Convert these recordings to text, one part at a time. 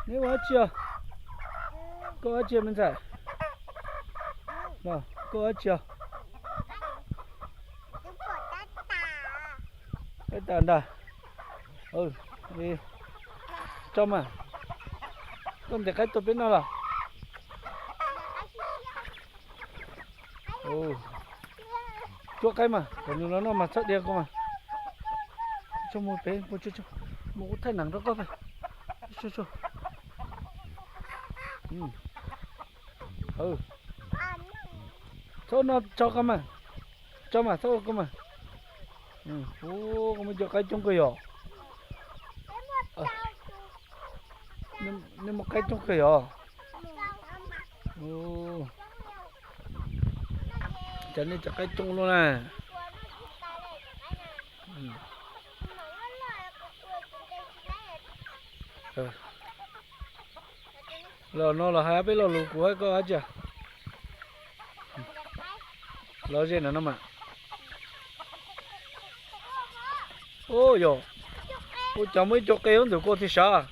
Neb ua dab tsi os? Koj ua dab tsi me ntxhais? Koj ua dab tsi os? Qaib tas ntag. Tso mas, koj ntes qaib tuaj peb noj los? Cuab qaib mas, kom nws los noj mas txhob dhia koj mas. Tso mus pem, mus ua thaij neeb rau koj. Txhob noj tso koj mas. Tso mas, txhob ua koj mas. Ub, koj muaj cov qaib coob kawg yom. Nej muaj qaib coob kawg yom. Cas nej cov qaib coob luaj na. Los no los hais peb lo lus, kuv hais koj dab tsi? Los ze no no mas. Ub yog, ua cas muaj ib co qe nyob ntawm koj thiab sav?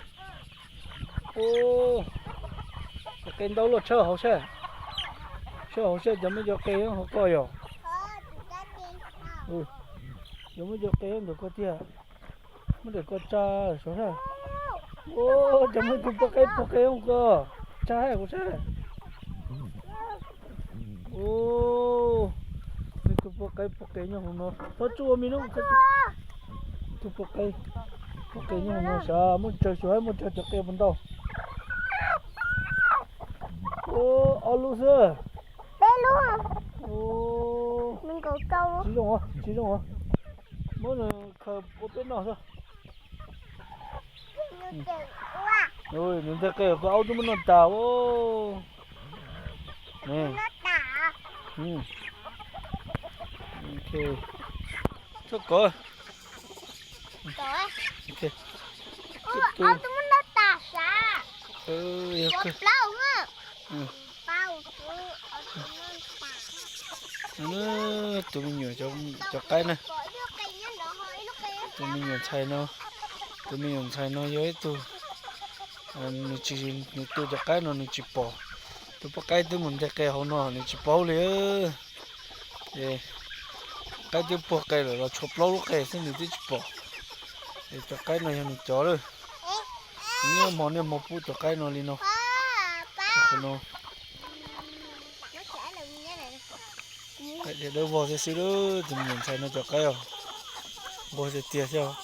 Ub, cov qe ntau luaj, tshawb hauv sab, tshawb hauv sab, cas muaj ib co qe nyob hauv koj yog? Cas muaj ib co qe nyob ntawm koj tiag? Muab daim ko tsa saud sab. Ub, cas muaj ib tug poj qaib pog qe nyob hauv ko, tsa kuv sab. Ub, muaj ib tug poj qaib pog qe nyob hauv no, txhob tsuj ua me no. Ib tug poj qaib pog qe nyob hauv no sav, muaj tsawg xyov, muaj tsawg cov qe puas ntau. Ub, ob lub xwb. Ub, tsis zoo, tsis zoo. Muab nws khaws ua peb noj xwb. Nws nteg qe koj aub twb muab noj tas ub. Txhob kov. Tus me nyuam cov qaib na, tus me nyuam ntxhais no, tus me nyuam ntxhais no yog ib tug, nws tsis, nws tu cov qaib no nws tsis pom. Tus poj qaib twb mus nteg qe hauv no nws tsis paub li. Es qaib twb puag qe lawm los tshuav plaub lub qe xwb nws twb tsis pom. Es cov qaib no yog nws cov lawm. Niaj hmo niaj hmo pub cov qaib no li no. No, qaib dawb vog thiab xwb lawm, tus me nyuam ntxhais no cov qaib os, nquag tiag tiag thiab os.